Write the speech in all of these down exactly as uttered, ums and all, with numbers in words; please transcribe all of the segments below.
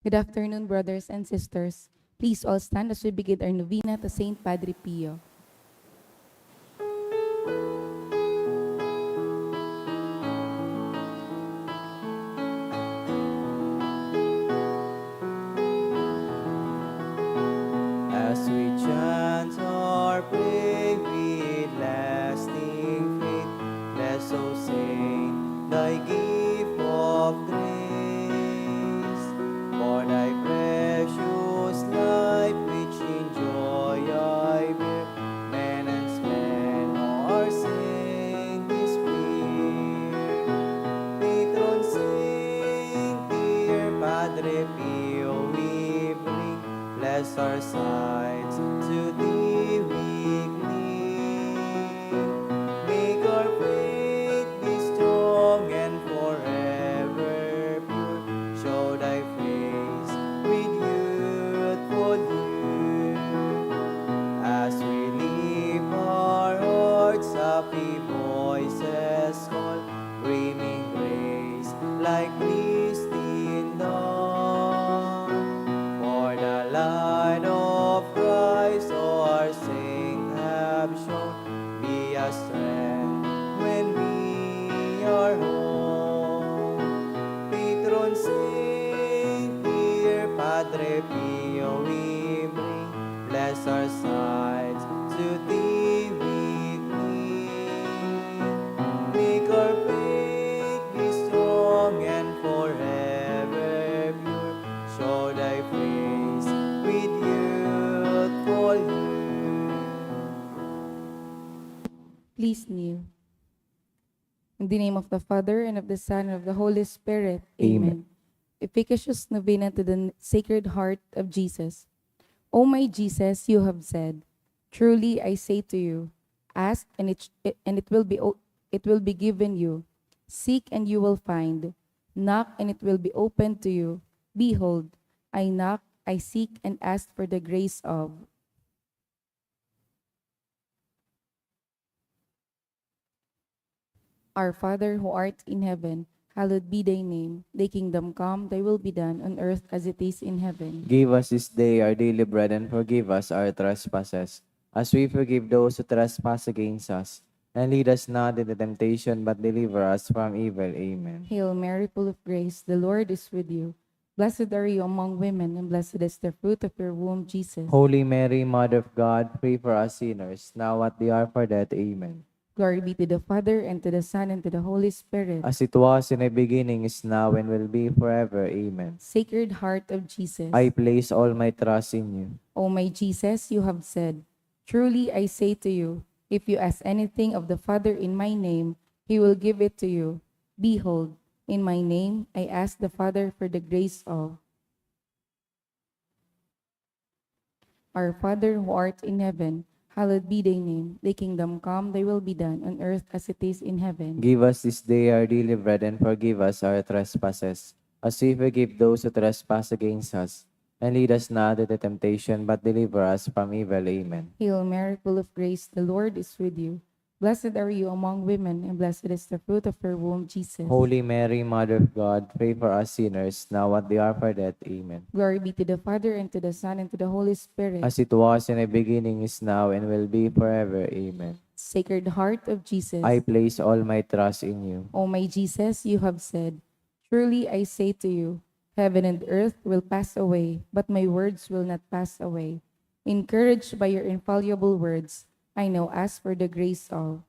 Good afternoon, brothers and sisters. Please all stand as we begin our novena to Saint Padre Pio. As we chant or pray with lasting faith, bless, O Saint, thy gift of grace. For thy precious life, which in joy I bear, men and men are saint this prayer. Patron saint, dear Padre Pio, we bring, bless our sides, to thee we cling. Make our faith be strong and forever pure. Show thy face with youthful hue. As we lift our hearts, happy voices call, bringing grace like mist in dawn. For the light of Christ, our saint have shown, be a strength when we are home. Patron saint, dear Padre Pio, we bring, bless our sides, to thee we cling. Make our faith be strong and forever pure. Show thy face with youthful youth. Please kneel. In the name of the Father, and of the Son, and of the Holy Spirit. Amen. Amen. Efficacious Novena to the Sacred Heart of Jesus. O my Jesus, you have said, "Truly I say to you, ask and it, and it will be o-, it will be given you. Seek and you will find. Knock and it will be opened to you. Behold, I knock, I seek and ask for the grace of." Our Father who art in heaven, hallowed be thy name. Thy kingdom come, thy will be done on earth as it is in heaven. Give us this day our daily bread, and forgive us our trespasses, as we forgive those who trespass against us. And lead us not into temptation, but deliver us from evil. Amen. Hail Mary, full of grace, the Lord is with you. Blessed are you among women, and blessed is the fruit of your womb, Jesus. Holy Mary, Mother of God, pray for us sinners, now at the hour of our death. Amen. Glory be to the Father, and to the Son, and to the Holy Spirit. As it was in the beginning, is now, and will be forever. Amen. Sacred Heart of Jesus. I place all my trust in you. O my Jesus, you have said, "Truly I say to you, if you ask anything of the Father in my name, he will give it to you. Behold, in my name I ask the Father for the grace of." Our Father who art in heaven, hallowed be thy name. Thy kingdom come, thy will be done on earth as it is in heaven. Give us this day our daily bread, and forgive us our trespasses, as we forgive those who trespass against us. And lead us not into temptation, but deliver us from evil. Amen. Hail Mary, full of grace, the Lord is with you. Blessed are you among women, and blessed is the fruit of your womb, Jesus. Holy Mary, Mother of God, pray for us sinners, now at the hour of our death. Amen. Glory be to the Father, and to the Son, and to the Holy Spirit. As it was in the beginning, is now, and will be forever. Amen. Sacred Heart of Jesus. I place all my trust in you. O my Jesus, you have said, "Truly I say to you, heaven and earth will pass away, but my words will not pass away." Encouraged by your infallible words, I now ask for the grace of.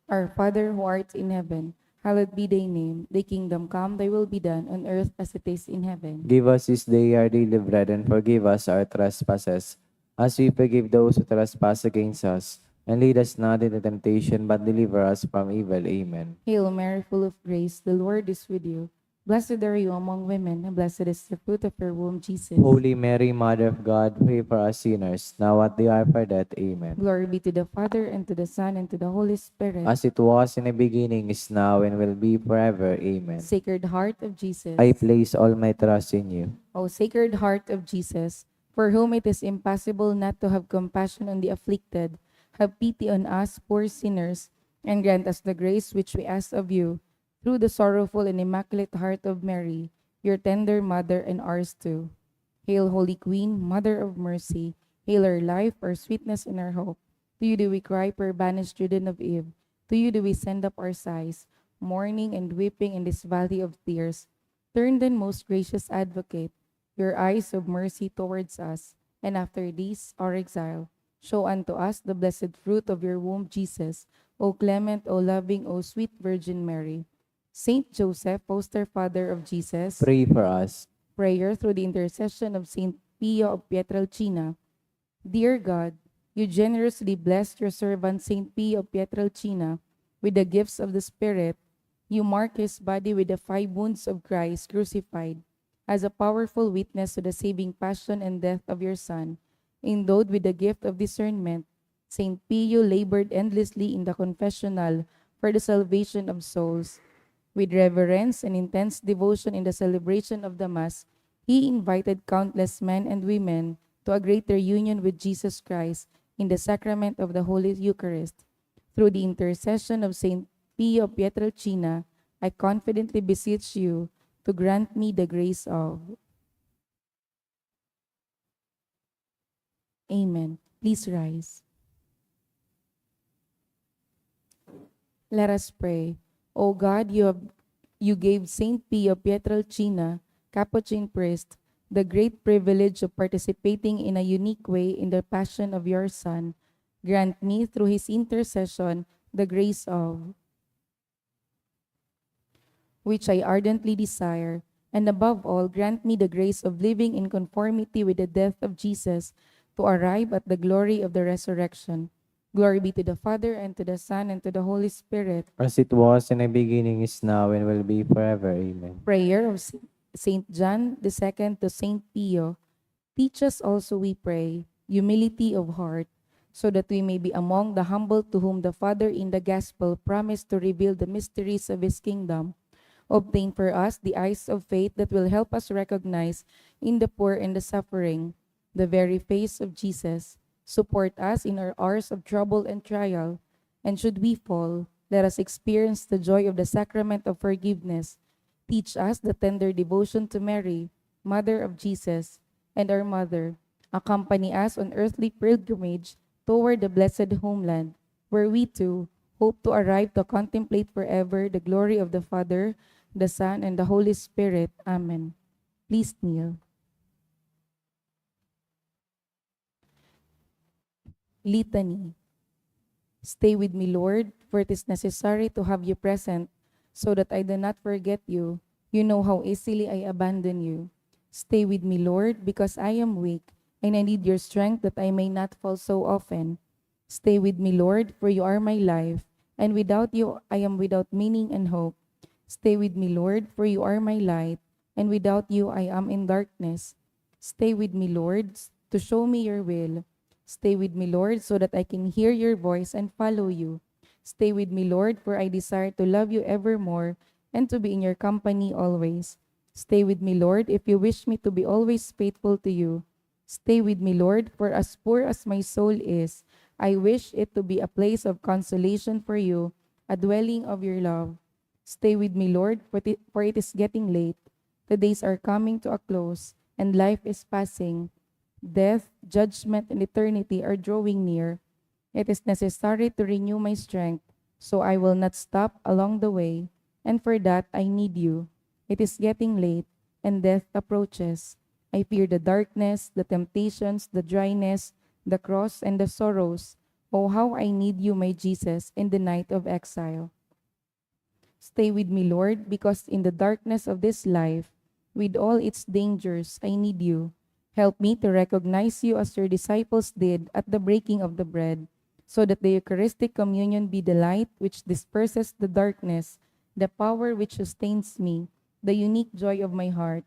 Our Father who art in heaven, hallowed be thy name. Thy kingdom come, thy will be done on earth as it is in heaven. Give us this day our daily bread, and forgive us our trespasses, as we forgive those who trespass against us. And lead us not into temptation, but deliver us from evil. Amen. Hail Mary, full of grace, the Lord is with you. Blessed are you among women, and blessed is the fruit of your womb, Jesus. Holy Mary, Mother of God, pray for us sinners, now at the hour of our death. Amen. Glory be to the Father, and to the Son, and to the Holy Spirit. As it was in the beginning, is now, and will be forever. Amen. Sacred Heart of Jesus. I place all my trust in you. O Sacred Heart of Jesus, for whom it is impossible not to have compassion on the afflicted, have pity on us poor sinners, and grant us the grace which we ask of you, through the sorrowful and immaculate heart of Mary, your tender mother and ours too. Hail, Holy Queen, Mother of Mercy. Hail our life, our sweetness, and our hope. To you do we cry, poor banished children of Eve. To you do we send up our sighs, mourning and weeping in this valley of tears. Turn then, most gracious Advocate, your eyes of mercy towards us, and after this, our exile, show unto us the blessed fruit of your womb, Jesus. O clement, O loving, O sweet Virgin Mary. Saint Joseph, foster father of Jesus. Pray for us. Prayer through the intercession of Saint Pio of Pietrelcina. Dear God, you generously blessed your servant Saint Pio of Pietrelcina with the gifts of the Spirit. You mark his body with the five wounds of Christ crucified. As a powerful witness to the saving passion and death of your Son, endowed with the gift of discernment, Saint Pio labored endlessly in the confessional for the salvation of souls. With reverence and intense devotion in the celebration of the Mass, he invited countless men and women to a greater union with Jesus Christ in the sacrament of the Holy Eucharist. Through the intercession of Saint Pio Pietrelcina, I confidently beseech you to grant me the grace of. Amen. Please rise. Let us pray. O God, you have, you gave Saint Pio Pietrelcina, Capuchin priest, the great privilege of participating in a unique way in the passion of your Son. Grant me, through his intercession, the grace of which I ardently desire, and above all, grant me the grace of living in conformity with the death of Jesus to arrive at the glory of the resurrection. Glory be to the Father, and to the Son, and to the Holy Spirit. As it was in the beginning, is now, and will be forever. Amen. Prayer of Saint John the Second to Saint Pio. Teach us also, we pray, humility of heart, so that we may be among the humble to whom the Father in the Gospel promised to reveal the mysteries of His kingdom. Obtain for us the eyes of faith that will help us recognize in the poor and the suffering the very face of Jesus. Support us in our hours of trouble and trial, and should we fall, let us experience the joy of the sacrament of forgiveness. Teach us the tender devotion to Mary, Mother of Jesus, and our Mother. Accompany us on earthly pilgrimage toward the blessed homeland, where we too hope to arrive to contemplate forever the glory of the Father, the Son, and the Holy Spirit. Amen. Please kneel. Litany. Stay with me, Lord, for it is necessary to have you present, so that I do not forget you. You know how easily I abandon you. Stay with me, Lord, because I am weak, and I need your strength that I may not fall so often. Stay with me, Lord, for you are my life, and without you I am without meaning and hope. Stay with me, Lord, for you are my light, and without you I am in darkness. Stay with me, Lord, to show me your will. Stay with me, Lord, so that I can hear your voice and follow you. Stay with me, Lord, for I desire to love you evermore and to be in your company always. Stay with me, Lord, if you wish me to be always faithful to you. Stay with me, Lord, for as poor as my soul is, I wish it to be a place of consolation for you, a dwelling of your love. Stay with me, Lord, for, ti- for it is getting late. The days are coming to a close, and life is passing. Death, judgment, and eternity are drawing near. It is necessary to renew my strength, so I will not stop along the way, and for that I need you. It is getting late, and death approaches. I fear the darkness, the temptations, the dryness, the cross, and the sorrows. Oh, how I need you, my Jesus, in the night of exile. Stay with me, Lord, because in the darkness of this life, with all its dangers, I need you. Help me to recognize you as your disciples did at the breaking of the bread, so that the Eucharistic communion be the light which disperses the darkness, the power which sustains me, the unique joy of my heart.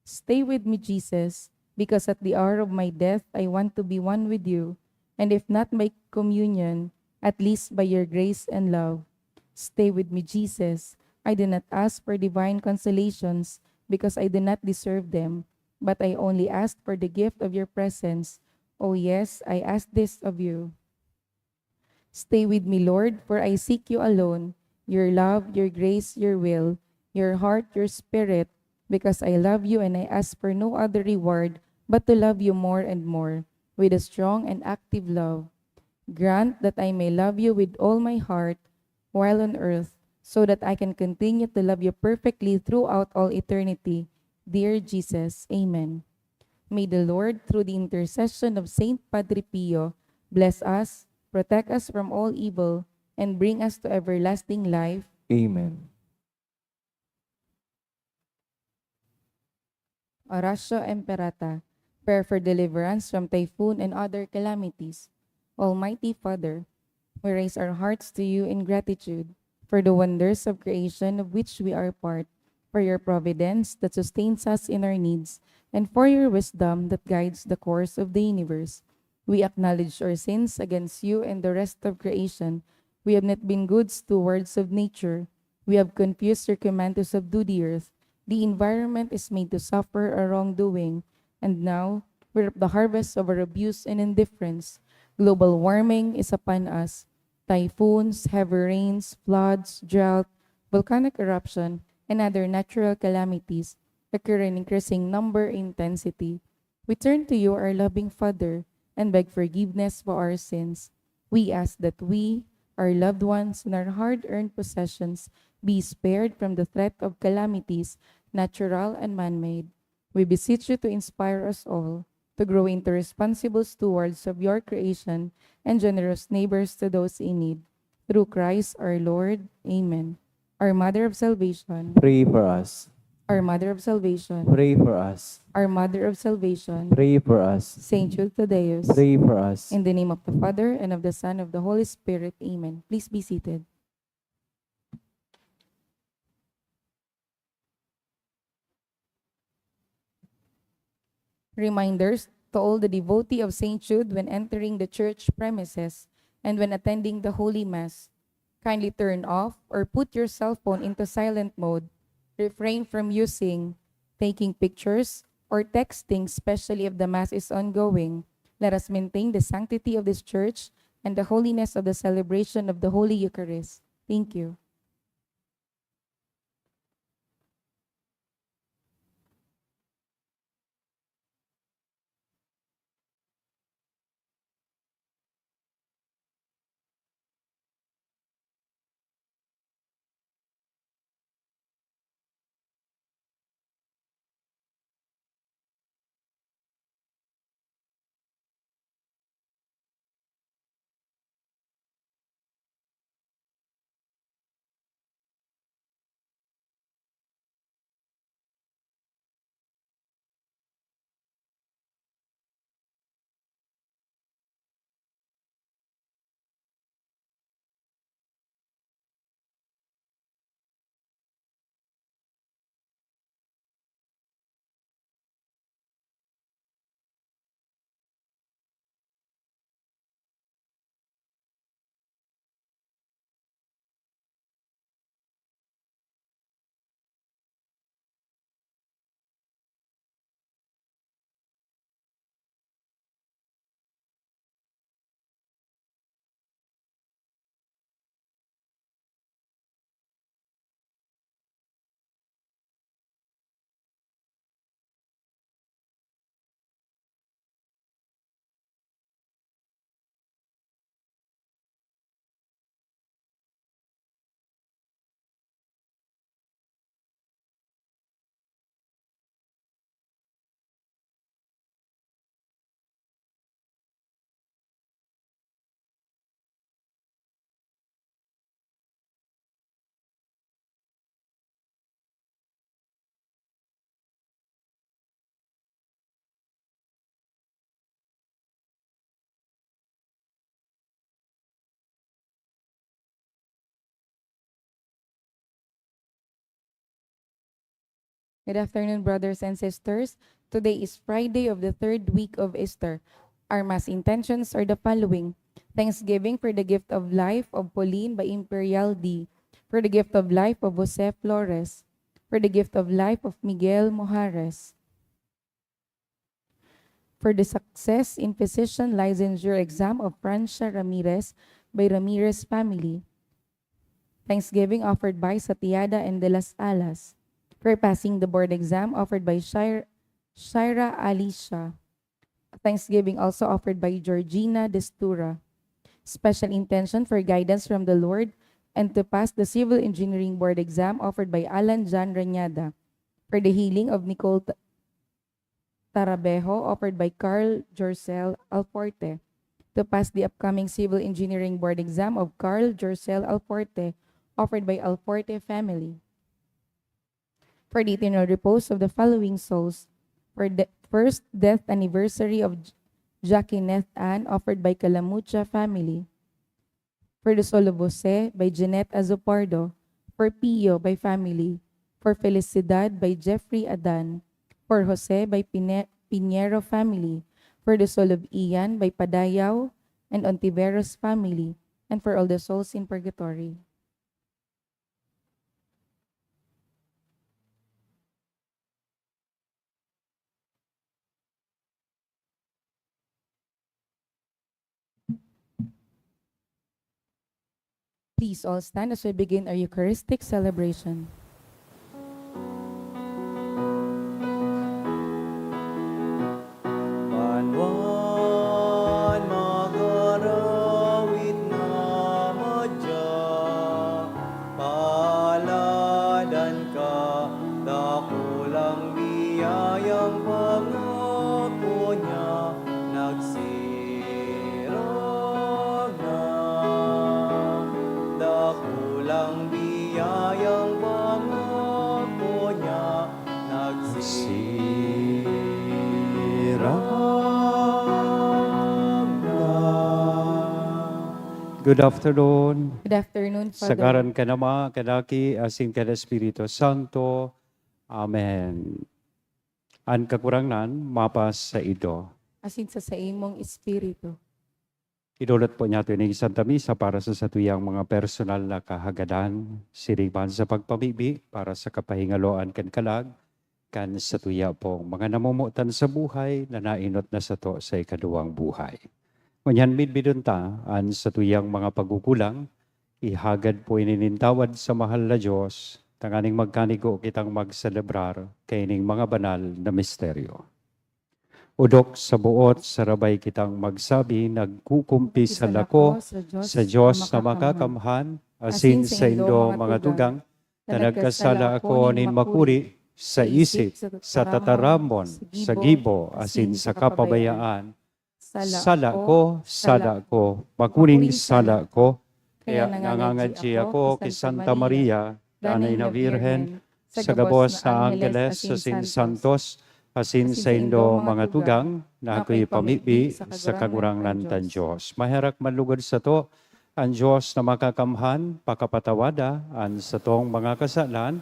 Stay with me, Jesus, because at the hour of my death I want to be one with you, and if not by communion, at least by your grace and love. Stay with me, Jesus. I do not ask for divine consolations because I do not deserve them, but I only ask for the gift of your presence. Oh yes, I ask this of you. Stay with me, Lord, for I seek you alone, your love, your grace, your will, your heart, your spirit, because I love you and I ask for no other reward but to love you more and more, with a strong and active love. Grant that I may love you with all my heart while on earth, so that I can continue to love you perfectly throughout all eternity. Dear Jesus, Amen. May the Lord, through the intercession of Saint Padre Pio, bless us, protect us from all evil, and bring us to everlasting life. Amen. Oratio Imperata, prayer for deliverance from typhoon and other calamities. Almighty Father, we raise our hearts to you in gratitude for the wonders of creation of which we are part, for your providence that sustains us in our needs, and for your wisdom that guides the course of the universe. We acknowledge our sins against you and the rest of creation. We have not been good stewards of nature. We have confused your command to subdue the earth. The environment is made to suffer our wrongdoing. And now, we reap the harvest of our abuse and indifference. Global warming is upon us. Typhoons, heavy rains, floods, drought, volcanic eruption, and other natural calamities occur in increasing number and intensity. We turn to you, our loving Father, and beg forgiveness for our sins. We ask that we, our loved ones, and our hard-earned possessions be spared from the threat of calamities, natural and man-made. We beseech you to inspire us all to grow into responsible stewards of your creation and generous neighbors to those in need. Through Christ our Lord. Amen. Our Mother of Salvation. Pray for us. Our Mother of Salvation. Pray for us. Our Mother of Salvation. Pray for us. Saint Jude Thaddeus. Pray for us. In the name of the Father, and of the Son, of the Holy Spirit. Amen. Please be seated. Reminders to all the devotee of Saint Jude when entering the church premises and when attending the Holy Mass. Kindly turn off or put your cell phone into silent mode. Refrain from using, taking pictures, or texting, especially if the Mass is ongoing. Let us maintain the sanctity of this church and the holiness of the celebration of the Holy Eucharist. Thank you. Good afternoon, brothers and sisters. Today is Friday of the third week of Easter. Our Mass intentions are the following: Thanksgiving for the gift of life of Pauline by Imperial D, for the gift of life of Jose Flores, for the gift of life of Miguel Mojares, for the success in physician licensure exam of Francia Ramirez by Ramirez family, Thanksgiving offered by Satiada and De Las Alas. Prayer passing the board exam offered by Shir-, Shira Alicia. Thanksgiving also offered by Georgina Destura. Special intention for guidance from the Lord and to pass the Civil Engineering Board exam offered by Alan John Reñada. For the healing of Nicole Ta-, Tarabejo offered by Carl Jorcel Alforte. To pass the upcoming Civil Engineering Board exam of Carl Jorcel Alforte offered by Alforte family. For the eternal repose of the following souls, for the first death anniversary of J-, Jaquineth Ann, offered by Calamucha family. For the soul of Jose, by Jeanette Azopardo. For Pio, by family. For Felicidad, by Jeffrey Adan. For Jose, by Pine-, Pinheiro family. For the soul of Ian, by Padayaw and Ontiveros family. And for all the souls in purgatory. Please all stand as we begin our Eucharistic celebration. Banwan magarawit na madya, paladan ka, dakulang biyayang pangako niya, nagsirag na. Dakulang biyayang pangako niya, nagsirag na. Good afternoon. Good afternoon, Sa Father. Ngaran kan Ama, kan Aki, asin kan Espiritu Santo. Amen. An Kagurangnan mapasaindo. Asin sa saimong espiritu. Idolot po niyato ining Santa Misa para sa satuyang mga personal na kahagadan, siring man sa pagpamibi para sa kapahingaloan kan kalag kan satuya pong mga namomotan sa buhay na nainot na sato sa ikaduwang buhay. Ngunyan midbidon ta an satuyang mga pagkukulang, ihagad po ini nin tawad sa mahal na Dios, tanganing magkanigo kitang magselebrar kaining mga banal na misteryo. Odok sa boot, sarabay kitang magsabi, nagkukumpisal ako sa Dios na makakamhan, asin saindo, mga tugang, na nagkasala ako nin makuri sa isip, sa tataramon, sa gibo, asin sa kapabayaan. Sala ko, sala ko, makuring sala ko. Kaya nangangadyi ako ki Santa Maria, Danay na Birhen, sa gabos na angheles asin santos, asin saindo, mga tugang, na ako'y pamibi sa Kagurangnan tan Dios. Maherak man lugod sato an Dios na makakamhan, pakapatawada an satong mga kasalan,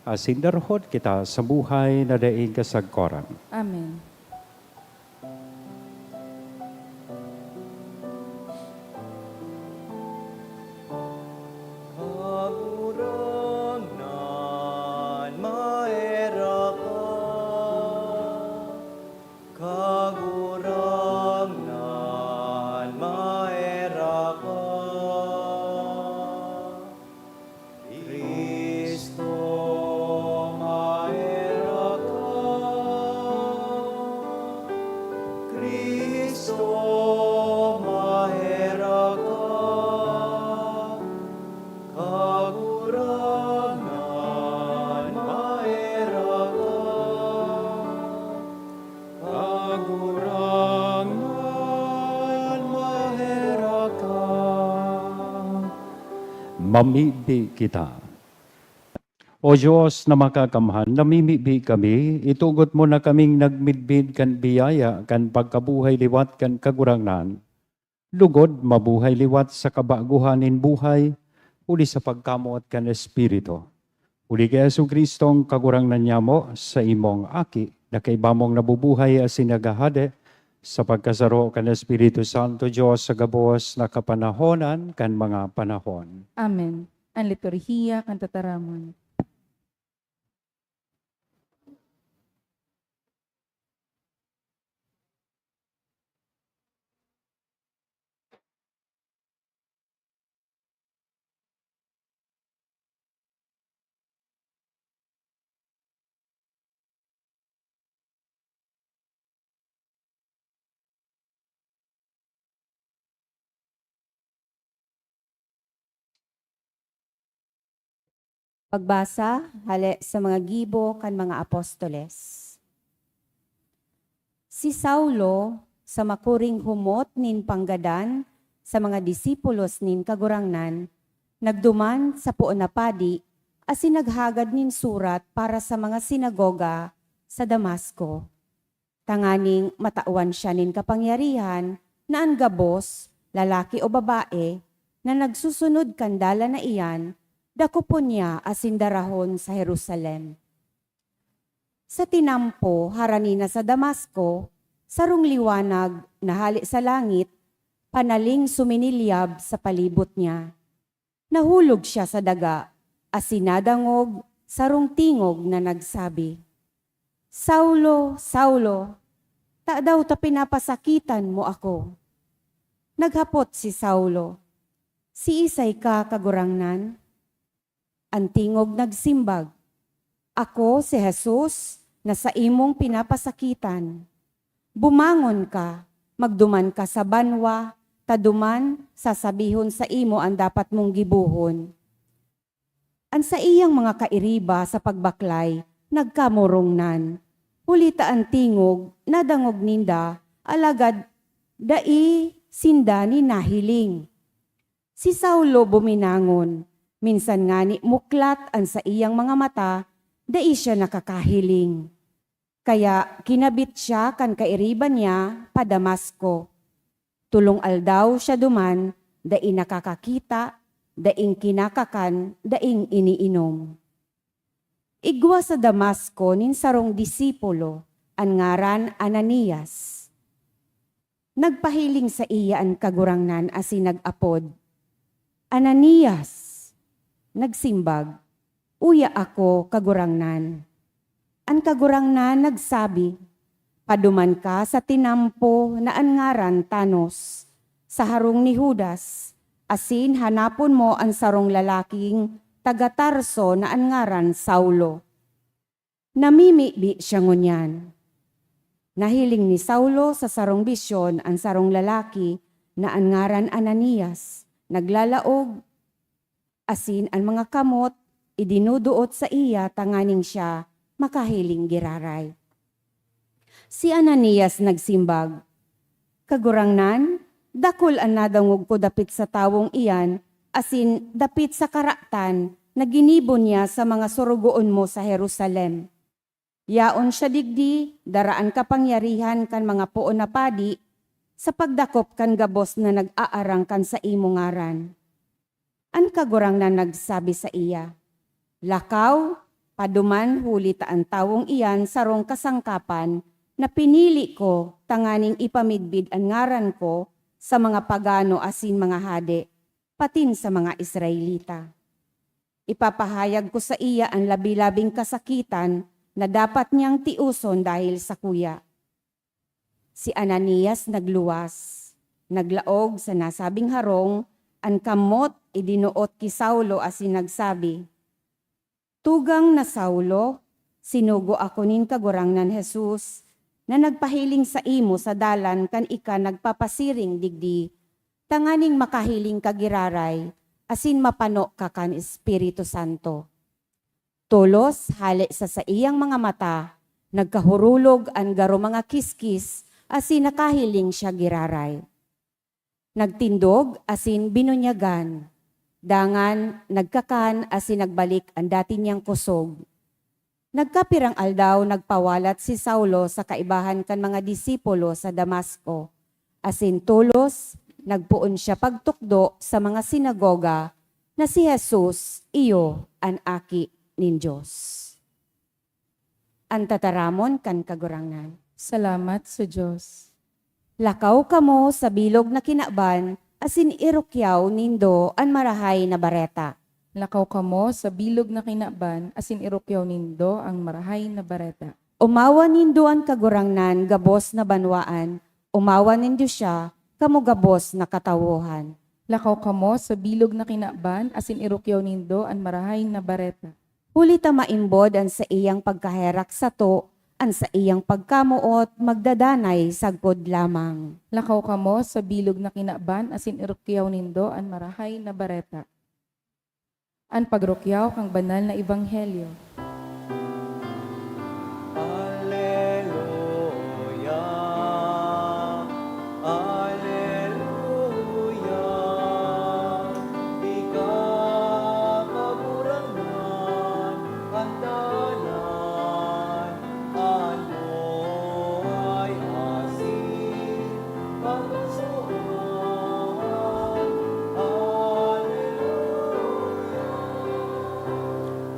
asin darhon kita sa buhay na daing kasagkoran. Amen. Kagurangnan, maherak ka. Kagurangnan, maherak ka. Cristo, maherak ka. Cristo, maherak ka. Kagurangnan, maherak ka. Kagurangnan, maherak ka. Mamibi kita. O Dios na makakamhan, namimibi kami, itugot mo na kaming nagmidbid kan biyaya kan pagkabuhay liwat kan Kagurangnan. Lugod, mabuhay liwat sa kabagohan nin buhay, huli sa pagkamoot kan Espiritu. Huli ki Jesu-Cristo, an Kagurangnan nyamo, saimong Aki, na kaiba mong nabubuhay asin naghahade, sa pagkasaro kan Espiritu Santo, Dios sa gabos na kapanahonan kan mga panahon. Amen. An liturhiya kan tataramon. Pagbasa hale sa mga gibo kan mga apostoles. Si Saulo, sa makuring humot nin panggadan sa mga disipulos nin Kagurangnan, nagduman sa poon na padi asin naghagad nin surat para sa mga sinagoga sa Damasco, tanganing matawan siya nin kapangyarihan na an gabos, lalaki o babae, na nagsusunod kan dalan na iyan, dakopon niya asin darahon sa Jerusalem. Sa tinampo harani na sa Damasco, sarong liwanag na hale sa langit panaling suminilyab sa palibot niya. Nahulog siya sa daga, asin nadangog sarong tingog na nagsabi, "Saulo, Saulo, tadaw ta pinapasakitan mo ako?" Naghapot si Saulo, "Siisay ka, Kagurangnan?" An tingog nagsimbag, "Ako si Jesus na saimong pinapasakitan. Bumangon ka, magduman ka sa banwa, ta duman sasabihon saimo an dapat mong gibohon." An saiyang mga kairiba sa pagbaklay nagkamurongnan, huli ta an tingog nadangog ninda, alagad dai sinda nin nahiling. Si Saulo buminangon, minsan ngani muklat an saiyang mga mata, dai siya nakakahiling. Kaya kinabit siya kan kairiba niya pa Damasco. Tolong aldaw siya duman, dai nakakakita, daing kinakakan, daing iniinom. Igwa sa Damasco nin sarong disipulo, an ngaran Ananias. Nagpahiling saiya an Kagurangnan asin nag-apod, "Ananias!" Nagsimbag, "Uya ako, Kagurangnan." An Kagurangnan nagsabi, "Paduman ka sa tinampo na an ngaran Tanos, sa harong ni Judas, asin hanapon mo an sarong lalaking taga Tarso na an ngaran Saulo." Namimibi siya ngunyan. Nahiling ni Saulo sa sarong bisyon an sarong lalaki na an ngaran Ananias, naglalaog, asin an mga kamot idinuduot saiya tanganing siya makahiling giraray. Si Ananias nagsimbag, "Kagurangnan, dakul an nadangog ko dapit sa tawong iyan asin dapit sa karatan na ginibo niya sa mga sorogoon mo sa Jerusalem. Yaon siya digdi, dara an kapangyarihan kan mga poon na padi sa pagdakop kan gabos na nag-aarang kan saimo ngaran." An Kagurangnan nagsabi saiya, "Lakaw, paduman, huli ta an tawong iyan sarong kasangkapan na pinili ko tanganing ipamidbid an ngaran ko sa mga pagano asin mga hade, patin sa mga Israelita. Ipapahayag ko saiya an labi-labing kasakitan na dapat niyang tioson dahil sakuya." Si Ananias nagluwas, naglaog sa nasabing harong, an kamot idinuot ki Saulo asin nagsabi, "Tugang na Saulo, sinugo ako nin Kagurangnan Jesus na nagpahiling saimo sa dalan kan ika nagpapasiring digdi, tanganing makahiling ka giraray asin mapano ka kan Espiritu Santo." Tolos hale sa saiyang mga mata, nagkahurulog an garo mga kiskis asin nakahiling siya giraray. Nagtindog asin binunyagan. Dangan nagkakan asin nagbalik an dati niyang kosog. Nagkapirang aldaw nagpawalat si Saulo sa kaibahan kan mga disipulo sa Damasco, asin tolos nagpoon siya pagtukdo sa mga sinagoga na si Jesus iyo an Aki nin Dios. An tataramon kan Kagurangnan. Salamat sa Dios. Lakaw kamo sa bilog na kinaban asin irukyaw nindo an Marahay na Bareta. Lakaw kamo sa bilog na kinaban asin irukyaw nindo an Marahay na Bareta. Omawan nindo an Kagurangnan gabos na banwaan, omawan nindo siya, kamo gabos na katawohan. Lakaw kamo sa bilog na kinaban asin irukyaw nindo an Marahay na Bareta. Huli ta maimbod an saiyang pagkaherak sato, an saiyang pagkamoot magdadanay sagkod lamang. Lakaw kamo sa bilog na kinaban asin irukyaw nindo an Marahay na Bareta. An pagrukyaw kan banal na ebanghelyo. Alleluia, Alleluia, Ika, Kagurangnan, an dalan, an buhay, asin kapusoan. Alleluia.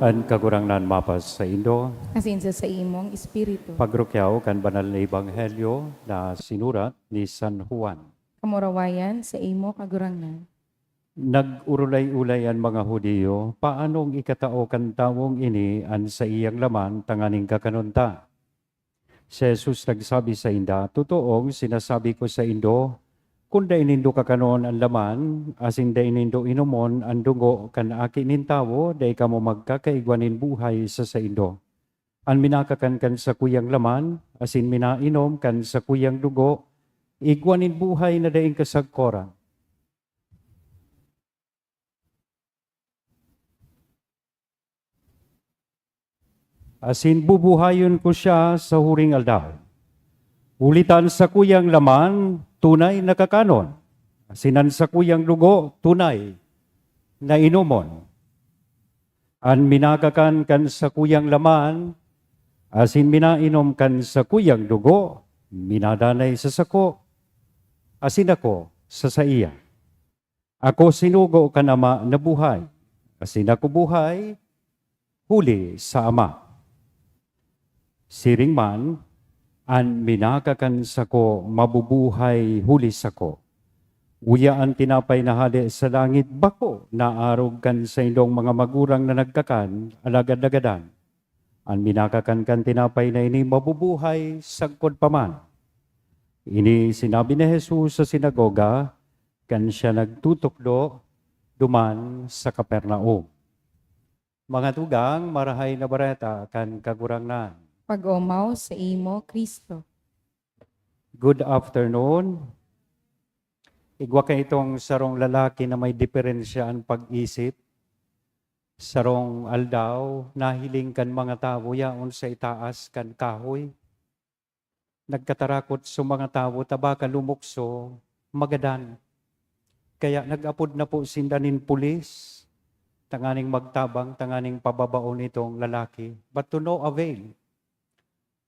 An Kagurangnan mapasaindo. Asin sa saimong espiritu. Pagrukyaw kan banal na ebanghelyo na sinurat ni San Juan. Kamurawayan sa imo, Kagurangnan. Nag-urulay-ulay an mga Judio, "Paanong ikatao kan tawong ini an saiyang laman tanganing kakanon ta?" Si Jesus nagsabi sainda, "Totoong sinasabi ko saindo, kun dai nindo kakanon an laman, asin dai nindo inomon an dugo kan Aki nin Tawo, dai kamo magkakaigwa nin buhay sa saindo. An minakakan kan sakuyang laman, asin minainom kan sakuyang dugo, igwa nin buhay na daing kasagkoran." Asin bubuhayon ko siya sa huring aldaw. Huli ta an sakuyang laman, tunay na kakanon, asin an sakuyang dugo, tunay na inomon. An minakakan kan sakuyang laman, asin minainom kan sakuyang dugo, minadanay sa sako, asin ako sa saiya. Ako sinugo kan Ama na buhay, asin ako buhay huli sa Ama. Siring man, an minakakan sako mabubuhay huli sako. Uya an tinapay na hale sa langit bako naarog kan saindong mga magurang na nagkakan, alagad nagadan. An minakakan kan tinapay na ini mabubuhay sagkod pa man. Ini sinabi ni Jesus sa sinagoga, kan siya nagtutukdo duman sa Capernaum. Mga tugang, Marahay na Bareta kan Kagurangnan. Pag-omaw sa imo, Cristo. Good afternoon. Igwa kaitong sarong lalaki na may diferensya an pag-isip. Sarong aldaw, nahiling kan mga tawo yaon sa itaas kan kahoy. Nagkatarakot so mga tawo ta baka lumukso, magadan. Kaya nag-apod na po sinda nin pulis, tanganing magtabang, tanganing pababaon itong lalaki. But to no avail.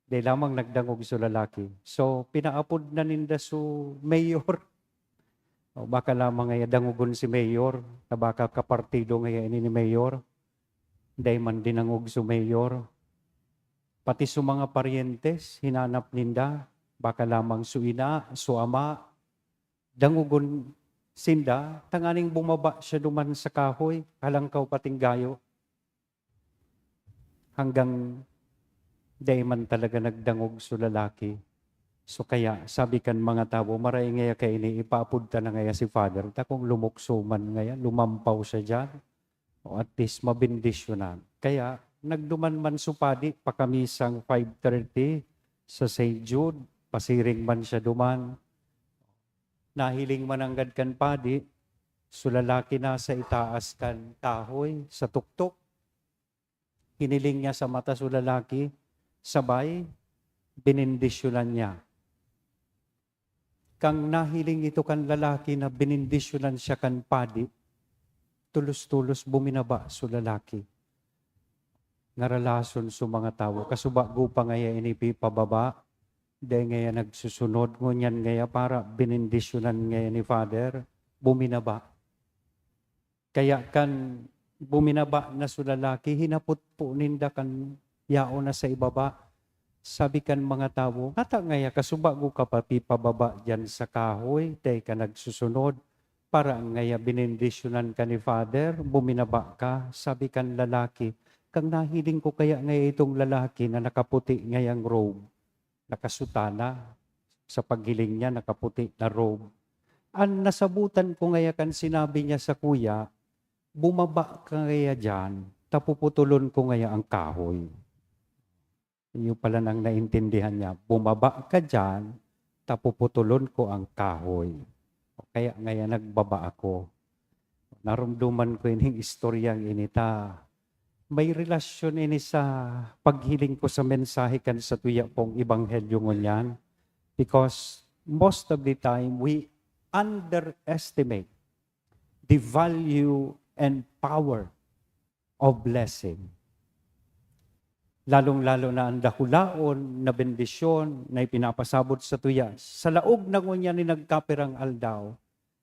Dai lamang nagdangog so lalaki. So, pinaapod na ninda so mayor. O, baka lamang ngaya dangogon si mayor, na baka kapartido ngaya ini ni mayor. Dai man dinangog so mayor. Pati so mga paryentes, hinanap ninda, baka lamang so ina, so ama, dangogon sinda, tanganing bumaba siya duman sa kahoy, halangkaw pating gayo. Hanggang dai man talaga nagdangog so lalaki. So kaya, sabi kan mga tawo, "Maray ngaya kaini, ipaapod ta na ngaya si Father, ta kung lumukso man ngaya, lumampaw siya diyan, o at least mabendisyonan." Kaya, nagduman man so padi, pakamisang five thirty sa Saint Jude, pasiring man siya duman. Nahiling man nanggad kan padi, so lalaki nasa itaas kan kahoy, sa tuktok. Hiniling niya sa mata so lalaki, sabay, benendisyonan niya. Kan nahiling ito kan lalaki na benendisyonan siya kan padi, tulos-tulos buminaba so lalaki. Ngaralason so mga tawo, kasubago pa ngaya ini pi-, pababa, dai ngaya nagsusunod, ngunyan ngaya para benendisyonan ngaya ni Father, buminaba. Kaya kan buminaba na so lalaki, hinapot po ninda kan yaon na sa ibaba. Sabi kan mga tawo, "Ngata ngaya kasubago ka pa pipababa diyan sa kahoy, dai ka nagsusunod, para ngaya benendisyonan ka ni Father, buminaba ka?" Sabi kan lalaki, "Kan nahiling ko kaya ngaya itong lalaki na nakaputi ngayang robe, nakasutana, sa paghiling niya nakaputi na robe. An nasabutan ko ngaya kan sinabi niya sakuya, 'Bumaba ka ngaya diyan, ta puputulon ko ngaya ang kahoy.'" Iyo pala nang naintindihan niya, "Bumaba ka diyan, ta puputulon ko ang kahoy." O kaya ngaya nagbaba ako. Narumduman ko ining istoryang ini ta. May relasyon ini sa paghiling ko sa mensahe kan satuya pong ebanghelyo ngunyan. Because most of the time, we underestimate the value and power of blessing. Lalong-lalo na an dakulaon na bendisyon na ipinapasabot satuya. Sa laog na ngunyan nin nagkapirang aldaw,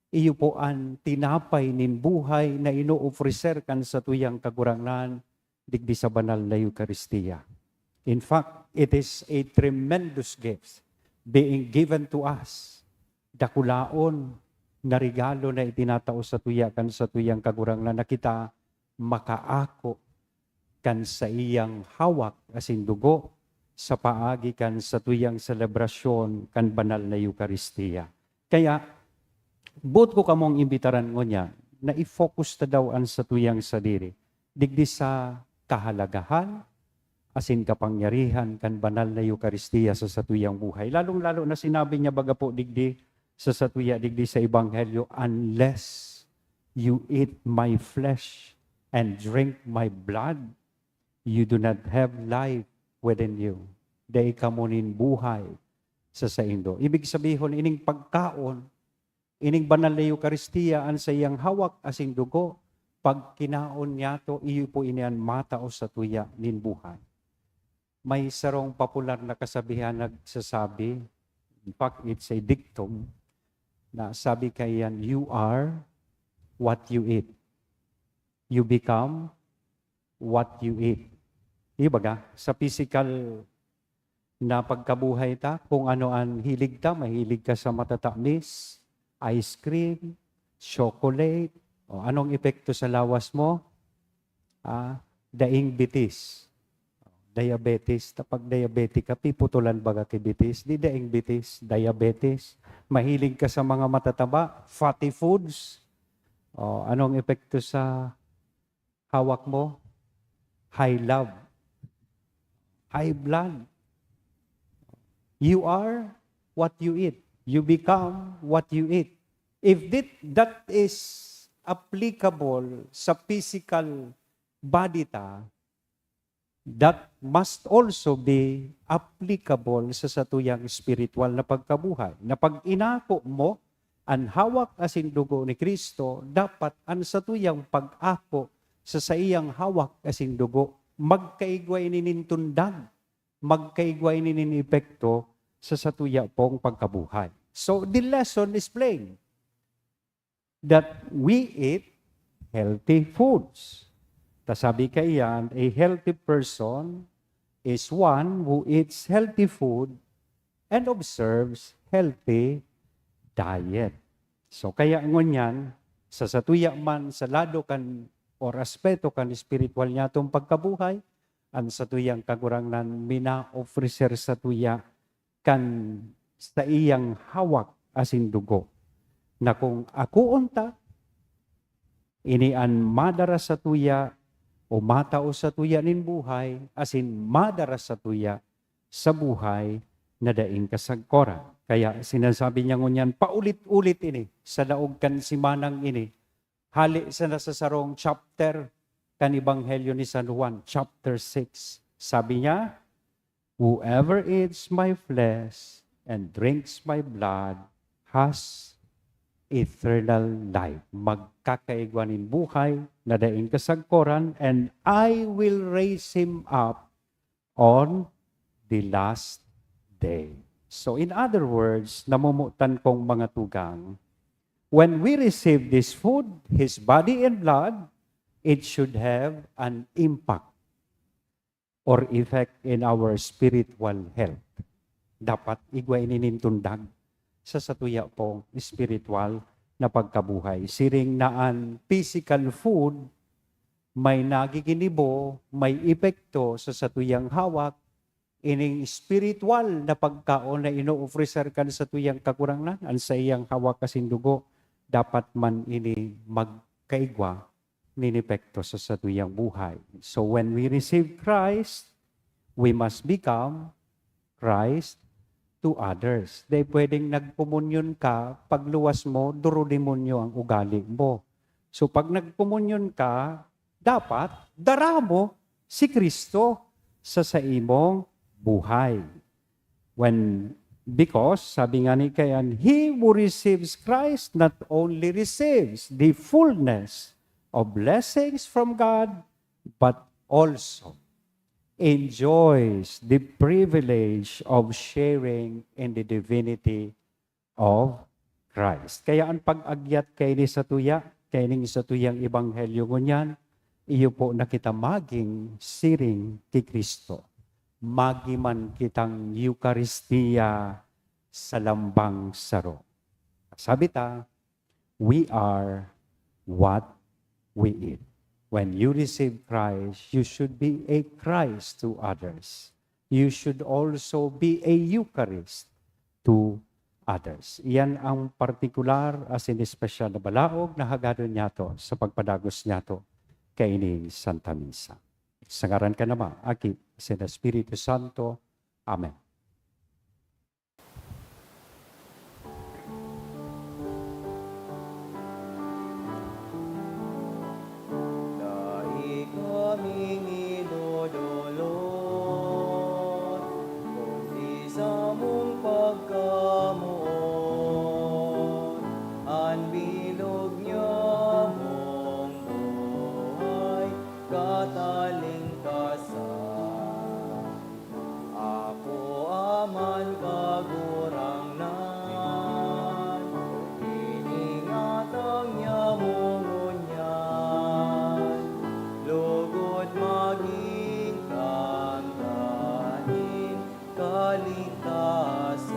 iyo po an tinapay nin buhay na inoofreser kan satuyang Kagurangnan digdi sa banal na Eukaristia. In fact, it is a tremendous gift being given to us. Dakulaon na regalo na itinatao satuya kan satuyang Kagurangnan na kita makaako kan saiyang hawak asin dugo sa paagi kan satuyang selebrasyon kan banal na Eukaristia. Kaya, boot ko kamong imbitaran ngunyan na i-focus ta daw an satuyang sadiri digdi sa kahalagahan asin kapangyarihan kan banal na Eukaristia sa satuyang buhay. Lalong-lalo na sinabi niya baga po digdi sa satuya digdi sa Ebanghelyo, "Unless you eat my flesh and drink my blood, you do not have life within you." Dai kamo nin buhay sa saindo. Ibig sabihon, ining pagkaon, ining banal na Eukaristia, an saiyang hawak asin dugo, pag kinaon niyato, iyo po ini an matao satuya nin buhay. May sarong popular na kasabihan nagsasabi, in fact, it's a dictum, na sabi kaiyan, "You are what you eat. You become what you eat." Di ba ga? Sa physical na pagkabuhay ta, kung ano an hilig ta, mahilig ka sa matatamis, ice cream, chocolate, o anong epekto sa lawas mo? Ah, daing bitis. Diabetes. Kapag diabetic ka, piputulan baga ki bitis? Di daing bitis, diabetes. Mahilig ka sa mga matataba, fatty foods. O, anong epekto sa hawak mo? High love. High blood. You are what you eat. You become what you eat. If that, that is applicable sa physical body ta, that must also be applicable sa satuyang spiritual na pagkabuhay. Na pag inako mo an hawak asin dugo ni Cristo, dapat an satuyang pag-ako sa saiyang hawak asin dugo, magkaigwa ini nin tundag, magkaigwa ini nin epekto sa satuya pong pagkabuhay. So, the lesson is plain, that we eat healthy foods. Ta sabi kaiyan, a healthy person is one who eats healthy food and observes healthy diet. So, kaya ngunyan, sa satuya man, sa lado kan or aspeto kan espiritual niyatong pagkabuhay, an satuyang Kagurangnan mina-ofrecer satuya kan saiyang hawak asin dugo, na kung akoon ta, ini an madara satuya o matao satuya nin buhay, asin madara satuya sa buhay na daing kasagkoran. Kaya sinasabi niya ngunyan, paulit-ulit ini sa laog kan simanang ini, hali sa nasa sarong chapter kan Ebanghelyo ni San Juan, chapter six. Sabi niya, "Whoever eats my flesh and drinks my blood has eternal life." Magkakaigwa nin buhay na daing kasagkoran, "and I will raise him up on the last day." So, in other words, namumutan kong mga tugang, when we receive this food, his body and blood, it should have an impact or effect in our spiritual health. Dapat igwa ini nin tundag sa satuya pong espiritual na pagkabuhay. Siring na an physical food may nagiginibo, may epekto sa satuyang hawak, ining espiritual na pagkaon na inoofreser kan satuyang Kagurangnan, an saiyang hawak asin dugo, dapat man ini magkaigwa nin epekto sa satuyang buhay. So when we receive Christ, we must become Christ to others. Dai pwedeng nagkomunyon ka, pagluwas mo, duro-demonyo ang ugali mo. So, pag nagkomunyon ka, dapat dara mo si Cristo sa saimong buhay. When, because, sabi nga ni Kayan, "He who receives Christ not only receives the fullness of blessings from God, but also enjoys the privilege of sharing in the divinity of Christ." Kaya an pag-agyat kaini satuya, kaining satuyang ebanghelyo ngunyan, iyo po na kita magin siring ki Cristo. Magi man kitang Eukaristia sa lambang saro. Sabi ta, "We are what we eat." When you receive Christ, you should be a Christ to others. You should also be a Eucharist to others. Iyan ang partikular asin espesyal na balaog na hagadon niyato sa pagpadagos niyato kaining Santa Misa. Sa ngaran kan Ama, Aki, asin Espiritu Santo. Amen. Dai kaming idodolot, kundi samong pagkamoot, an bilog niyamong buhay katalingkasan. Akoa man, Kagurangnan, iningatan niya mo ngunyan, lugod magin tanda nin kaligtasan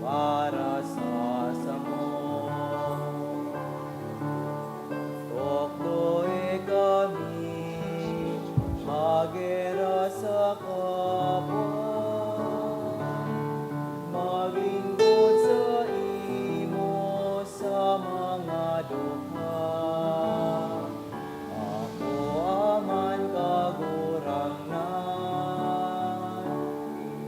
para sa samo. Tukdoe kami magera sa kapwa, maglingkod saimo sa mga dukha. Akoa man, Kagurangnan,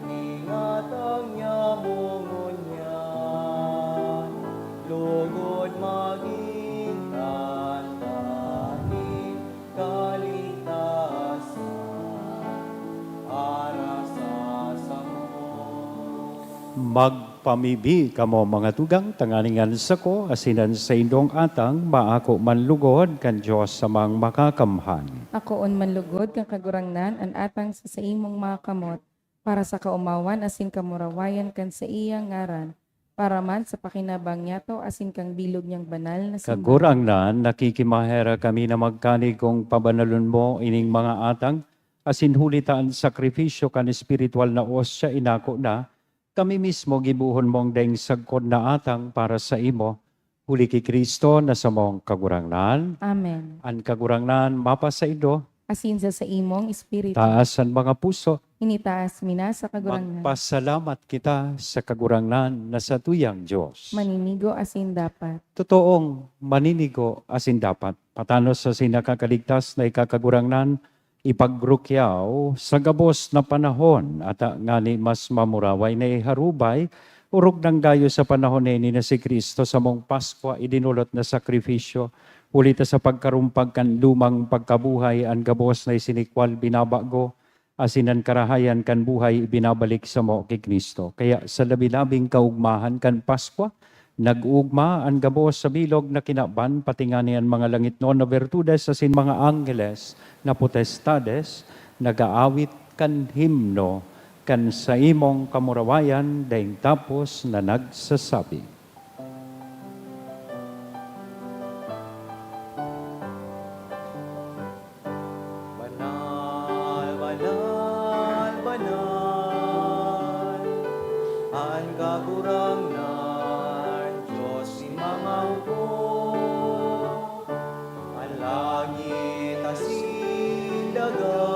iningatan niya mo ngunyan, lugod magin tanda nin kaligtasan para sa samo. Magpamibi kamo, mga tugang, tanganing an sako asin an saindong atang maako man lugod kan Dios Amang Makakamhan. Akoon man lugod kan Kagurangnan an atang sa saimong mga kamot, para sa kaomawan asin kamurawayan kan saiyang ngaran, para man sa pakinabang niyato asin kan bilog niyang banal na simbahan. Kagurangnan, nakikimaherak kami na magkanig kun pabanalon mo ining mga atang, asin huli ta an sakrifisyo kan espiritual na ostia inako na, kami mismo gibohon mong daing sagkod na atang para saimo, huli ki Cristo na samong Kagurangnan. Amen. An Kagurangnan mapasaindo. Asin sa saimong espiritu. Taas an mga puso. Initaas mi na sa Kagurangnan. Magpasalamat kita sa Kagurangnan na satuyang Dios. Maninigo asin dapat. Totoong maninigo asin dapat. Patanos asin nakakaligtas na ika, Kagurangnan, ipagrukyaw sa gabos na panahon, ata ngani mas mamuraway na iharubay, orog nang gayo sa panahon na ini na si Cristo samong Paskwa idinolot na sakrifisyo, huli ta sa pagkarumpag kan lumang pagkabuhay, an gabos na isinikwal binabago, asin an karahayan kan buhay ibinabalik samo ki Cristo. Kaya sa labi-labing kaugmahan kan Paskwa, nag-oogma an gabos sa bilog na kinaban, pati ngani an mga langitnon na bertudes asin mga angheles na potestades, nag-aawit kan himno kan saimong kamurawayan, daing tapos na nagsasabi, "Banal, banal, banal, an Kagurangnan, Dios nin mga hukop. An langit asin daga,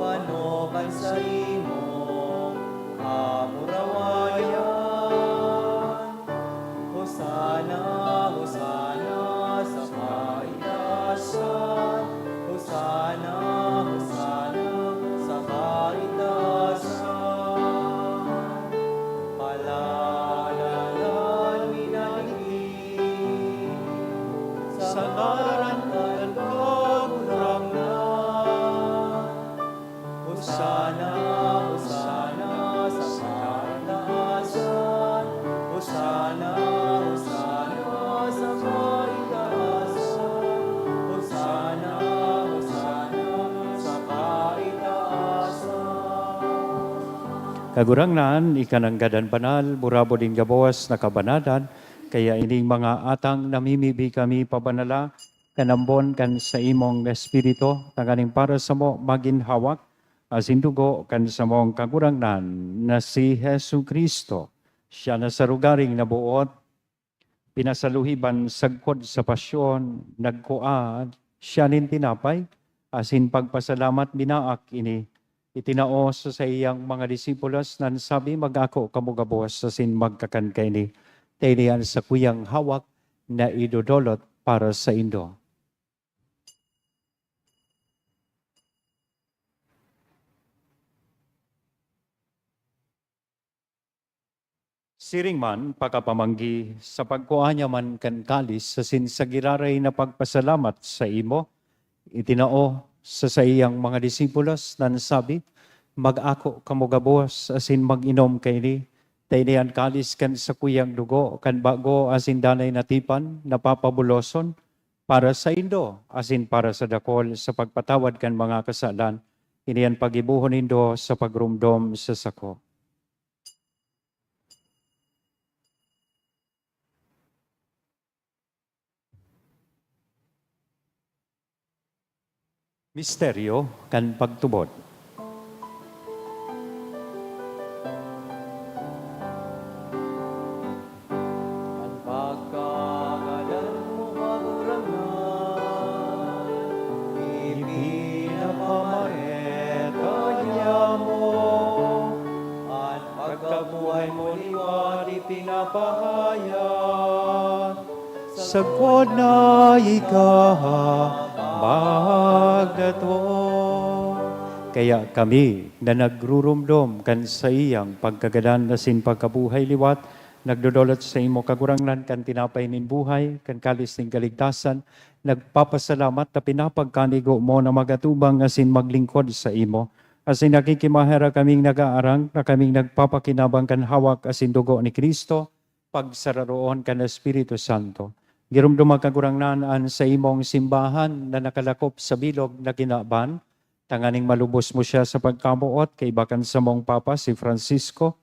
pano kan saimong kamurawayan. Hosana, Hosana sa kaitaasan. Hosana, Hosana sa kaitaasan. Palalanan mi na ni Kagurangnan, ika nanggad an banal, burabod nin gabos na kabanadan, kaya ining mga atang namimibi kami pabanala, kan ambon kan saimong Espiritu, tanganing para samo magin hawak, asin dugo kan samong Kagurangnan na si Jesu-Cristo. Siya na sa lugaring naboot, pinasaluhiban sagkod sa pasyon, nagkua siya nin tinapay, asin pagpasalamat binaak ini, itinao sa saiyang mga disipulos, nan sabi, "Mag-ako kamo gabos asin magkakan kaini. Ta ini an sakuyang hawak na idodolot para saindo." Siring man, pakapamanggi, sa pagkua niya man kan kalis asin sa giraray na pagpasalamat saimo, itinao sa saiyang mga disipulos, nan sabi, "Mag-ako kamo gabos asin mag-inom kaini, ta ini an kalis kan sakuyang dugo kan bago asin danay na tipan na papabuloson para saindo asin para sa dakul sa pagpatawad kan mga kasalan. Ini an paggibohon nindo sa pagromdom sa sako." Misteryo kan pagtubod. An pagkagadan mo, Kagurangnan, ipinapamareta niamo. An pagkabuhay mo liwat ipinapahayag, sagkod na ika magdatong. Kaya kami na nagruromdom kan saiyang pagkagadan asin pagkabuhay liwat, nagdodolot saimo, Kagurangnan, kan tinapay nin buhay, kan kalis nin kaligtasan, nagpapasalamat ta pinapagkanigo mo na magatubang asin maglingkod saimo. Asin nakikimaherak kaming nag-aarang na kaming nagpapakinabang kan hawak asin dugo ni Cristo, pagsararoon kan Espiritu Santo. Giromdoma, Kagurangnan, an saimong simbahan na nakalakop sa bilog na kinaban, tanganing malubos mo siya sa pagkamoot kaiba kan samong Papa, si Francisco,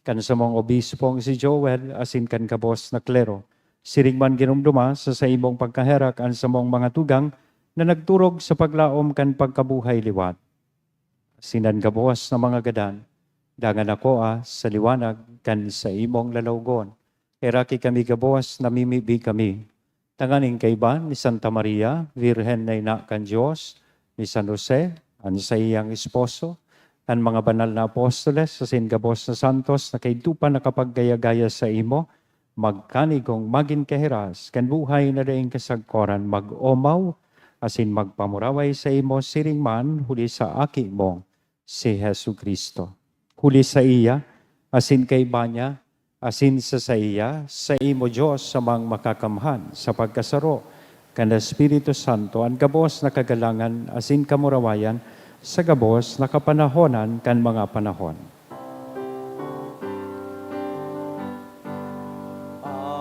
kan samong obispong si Joel, asin kan gabos na klero. Siring man giromdoma sa saimong pagkaherak an samong mga tugang na nagturog sa paglaom kan pagkabuhay liwat. Asin an gabos na mga gadan, dangan akoa sa liwanag kan saimong lalawgon. Heraki kami gabos, namimibi kami, tanganing kaiba ni Santa Maria, Birhen na ina kan Dios, ni San Jose, an saiyang esposo, an mga banal na apostoles, asin gabos na santos na kaidto pa nakapaggaya-gaya saimo, magkanigong magin kahiras kan buhay na daing kasagkoran, mag-omaw asin magpamuraway saimo siring man huli sa Aki mo, si Jesu-Cristo. Huli saiya, asin kaiba niya, asin sa saiya, saimo, Dios, Amang Makakamhan, sa pagkasaro kan Espiritu Santo, an gabos na kagalangan asin kamurawayan sa gabos na kapanahonan kan mga panahon. Amen.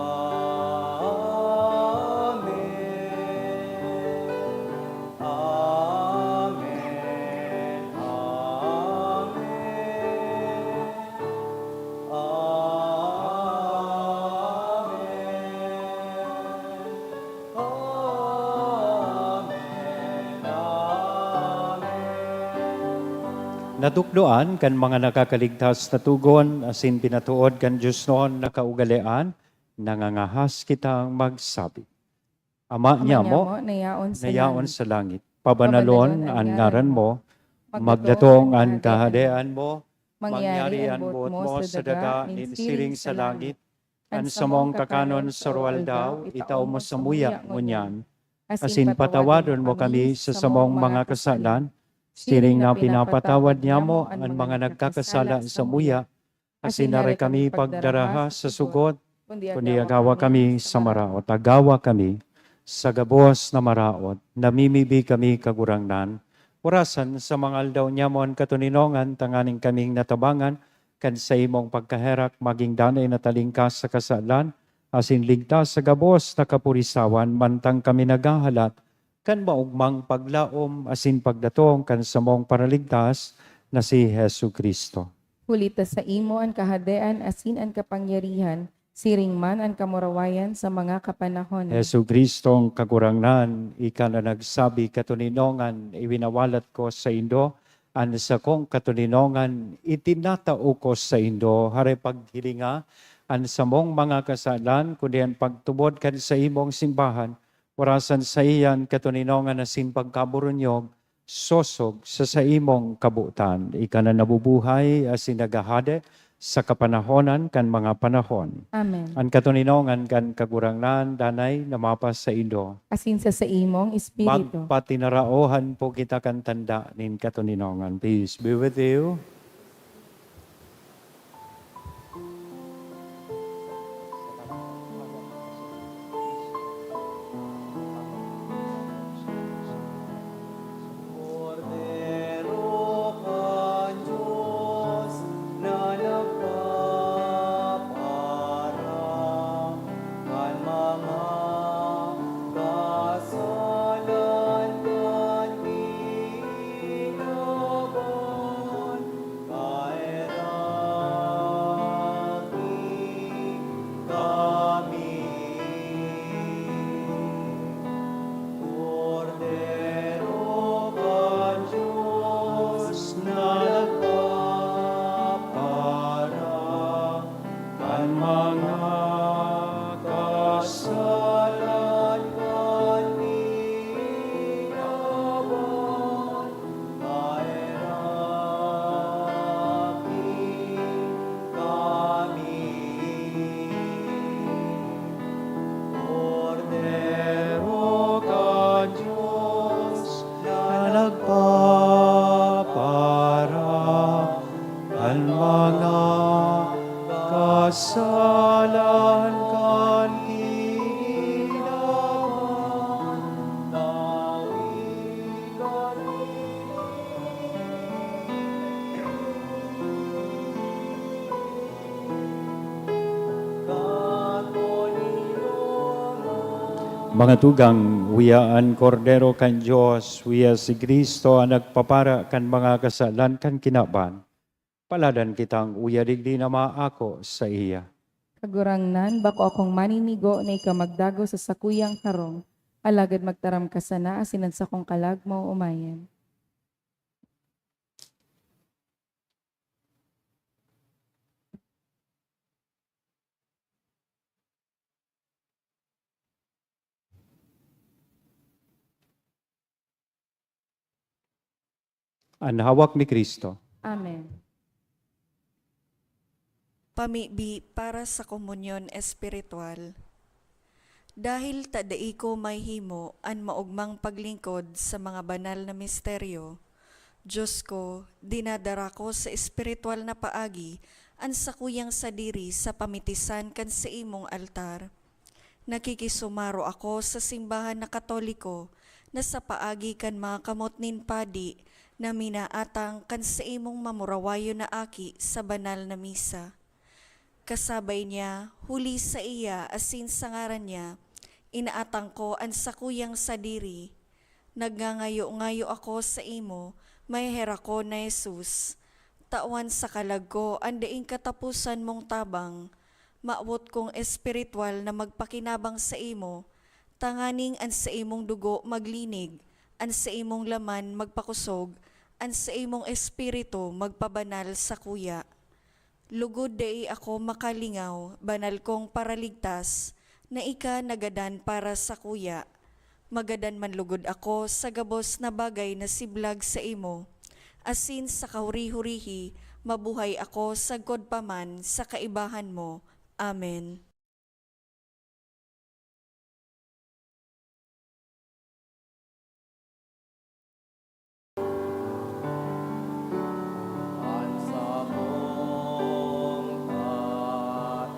Amen. Amen. Amen. Amen. Amen. Natukdoan kan mga nakakaligtas na tugon asin pinatood kan diosnon na kaugalean, nangangahas kitang magsabi, Ama Ama niamo, niamo, na yaon sa na yaon langit. Sa langit, pabanalon Pabanalon an an ngaran ngaran mo, mo. Magdatong magdatong an an kahadean kahadean mo, mo. Mangyari mangyari an an boot boot mo mo sa sa daga daga nin nin siring siring sa sa langit. An samong kakanon sa roaldaw, itao mo samuya ngunyan. Asin patawadon mo kami sa samong mga kasalan, siring na pinapatawad niamo an mga nagkakasala samuya, asin dai kami pagdaraha sa sugot, kundi agawa kami sa maraot. Agawa kami sa gabos na maraot. Namimibi kami, Kagurangnan, orasan sa mga aldaw niamo an katoninongan, tanganing kaming natabangan kan saimong pagkaherak, magin danay na talingkas sa kasalan, asin ligtas sa gabos na kapurisawan, mantang kami naghahalat kan maogmang paglaom asin pagdatong kan samong Paraligtas na si Jesu-Cristo. Huli ta saimo an kahadean asin an kapangyarihan, siring man an kamurawayan sa mga kapanahonan. Jesu-Cristong Kagurangnan, ika na nagsabi, "Katoninongan, iwinawalat ko saindo an sakong katoninongan, itinatao ko saindo." Hare paghilinga an samong mga kasalan, kundi an pagtubod kan saimong simbahan, orasan saiya an katoninongan asin pagkaburunyog, sosog sa saimong kabotan. Ika na nabubuhay asin naghahade sa kapanahonan kan mga panahon. Amen. An katoninongan kan Kagurangnan danay na mapasaindo. Asin sa saimong espiritu. Magpatinaraohan po kita kan tanda nin katoninongan. Peace be with you. Kordero kan Dios na nagpapara kan mga kasalan kan kinaban, paheraki kami. Kordero kan Dios na nagpapara kan mga kasalan kan kinaban, paheraki kami. Kordero kan Dios na nagpapara kan mga kasalan kan kinaban, pawi kami. Mga tugang, uya an Kordero kan Dios, uya si Cristo an nagpapara kan mga kasalan kan kinaban. Paladan kitang uya digdi na maako saiya. Kagurangnan, bako akong maninigo na ika magdagos sa sakuyang harong, alagad magtaram ka sana asin an sakong kalag maoomayan. An hawak ni Cristo. Amen. Pamibi para sa komunyon espiritual. Dahil ta dai ko mahimo an maogmang paglingkod sa mga banal na misteryo, Diyos ko, dinadara ko sa espiritual na paagi an sakuyang sadiri sa pamitisan kan saimong altar. Nakikisumaro ako sa simbahan na Katoliko na sa paagi kan mga kamot nin padi na minaatang kan saimong mamurawayon na aki sa banal na misa. Kasabay niya, huli saiya asin sa ngaran niya, inaatang ko an sakuyang sadiri. Nagngangayo-ngayo ako saimo, maheherakon na Jesus. Tawan sa kalag ko an daing kataposan mong tabang. Mawot kong espiritual na magpakinabang saimo, tanganing an saimong dugo maglinig, an saimong laman magpakosog, an saimong espiritu magpabanal sakuya. Lugod dai ako makalingaw, banal kong Paraligtas, na ika nagadan para sakuya. Magadan man lugod ako sa gabos na bagay na siblag saimo, asin sa kahuri-hurihi mabuhay ako sagkod pa man sa kaibahan mo. Amen. An sakong tataramon,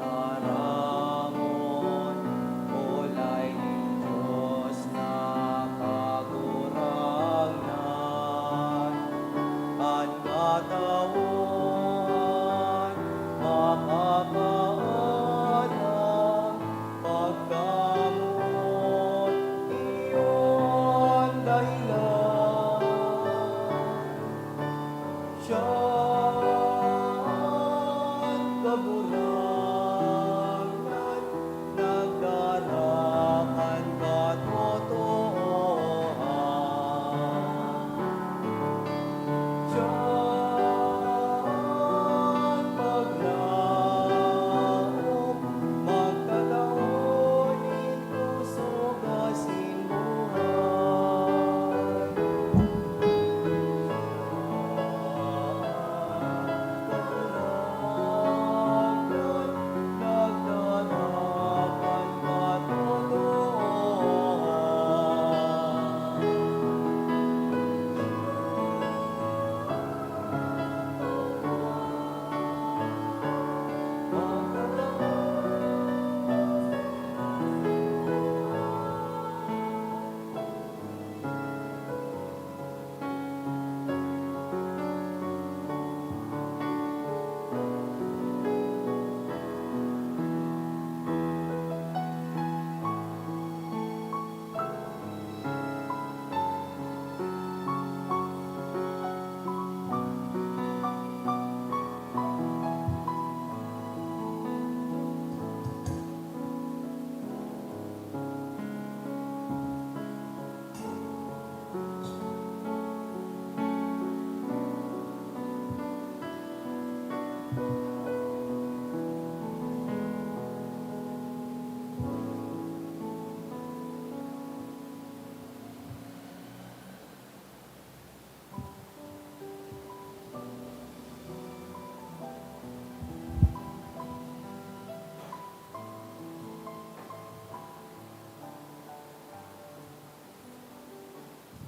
olay nin Dios na Kagurangnan, an katawohan makakaatang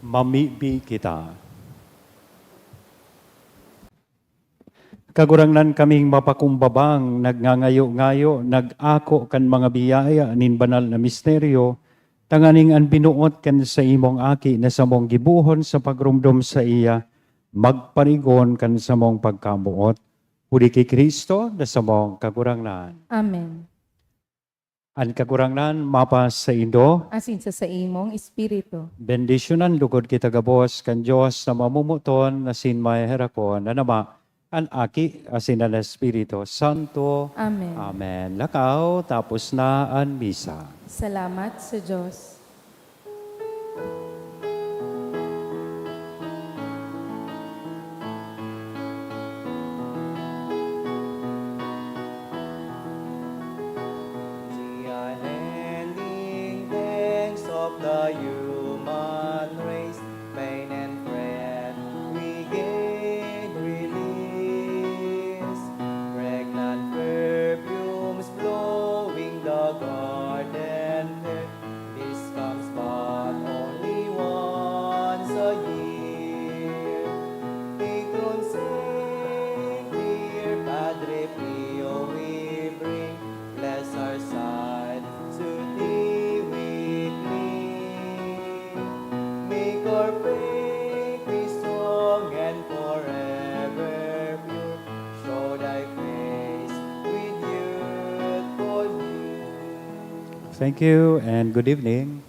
Mamibi kita. Kagurangnan, kaming mapakumbabang, nagngangayo-ngayo, nag-ako kan mga biyaya nin banal na misteryo, tanganing an binuot kan saimong Aki na samong gibohon sa pagromdom saiya, magparigon kan samong pagkamoot. Huli ki Cristo na samong Kagurangnan. Amen. An Kagurangnan mapasaindo. Asin sa saimong espiritu. Bendisyonan lugod kita gabos kan Dios na mamomoton asin maheherakon, an Ama, an Aki, asin an Espiritu Santo. Amen. Amen. Lakaw, tapos na an misa. Salamat sa Dios. The unending thanks of the human race, pain and fret, we gain release. Pregnant perfumes blowing the garden air, this comes but only once a year. Patron saint, dear Padre Pio, we bring, bless our side, to thee we cling. Make our faith be strong and forever pure. Show thy face with youthful youth. Thank you and good evening.